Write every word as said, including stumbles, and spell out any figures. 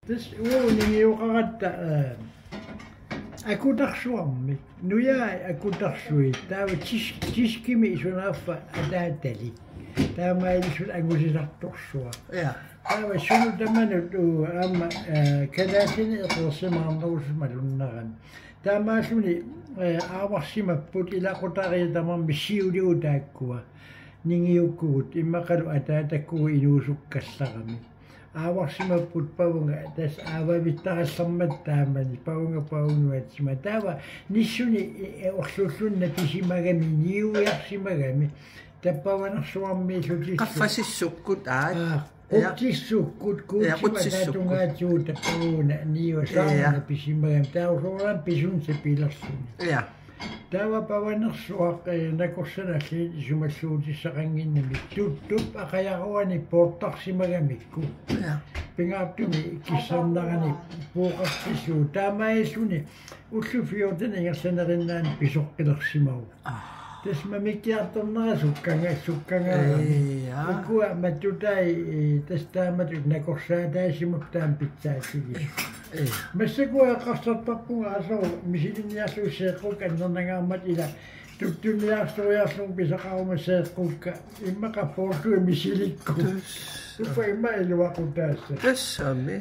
Tassa uagut ningioqaratta, eh, akutarsuarmik. Nujai akutarsuit. Taava tis-, tiskimi sunaaffa ataatalik. Taamaalilluni angusisartorsuaq. Ja. Taava sunut tamanut uu aamma, eh, kalaallinik eqeersimaarnerusoq malunnarami. Taamaalluni, eh, aavarsimapput ilaqutariit tamarmik siuligut taakkua. Ningiukkugut immaqalu ataatakkut inuusukkallarami. Aavarsimapput pavunga tassa aavavittarallarmat taamani pavunga pavunuatsima. Taava nissuni, eh, orlulluni napisimagami, niuiarsimagami. Tappavanersuarmiillutillu. Qaffasissukkut, aat. Aa, Ja. Qutsissukkut, Ja, kuutsima qutsissukkut. Taatungaatigut tappavuna niuasaarna Ja. Napisimagami. Taava soorunami pisunsa pilerluni. Ja. Taava pavanersuaq, eh, nakorsanallit isumalluutissaqannginnami tuttup aqajaruani poortarsimagamikku. Ja. Pingaartumik kissarnerani pooqartillugu taamaalilluni ullut fjorten ingerlaneriinnaani pisoqqilersimavoq. Ah. Tassa mamikkiartornera sukkanga-, sukkangaarami. Ja. Ukua mattutai, eh, tassa taamatut nakorsaataasimapput taama pitsaatigisoq. Eh. Massakkut eqqarsartarpunga asoru misilinniarlugu seeqqukka annernangaarmat ila tuttunniarsoriarlugu pisaqaruma seeqqukka immaqa poorlugit misilikkut. Tassa. Uffa immaqa iluaqutaassaaq. Tassami.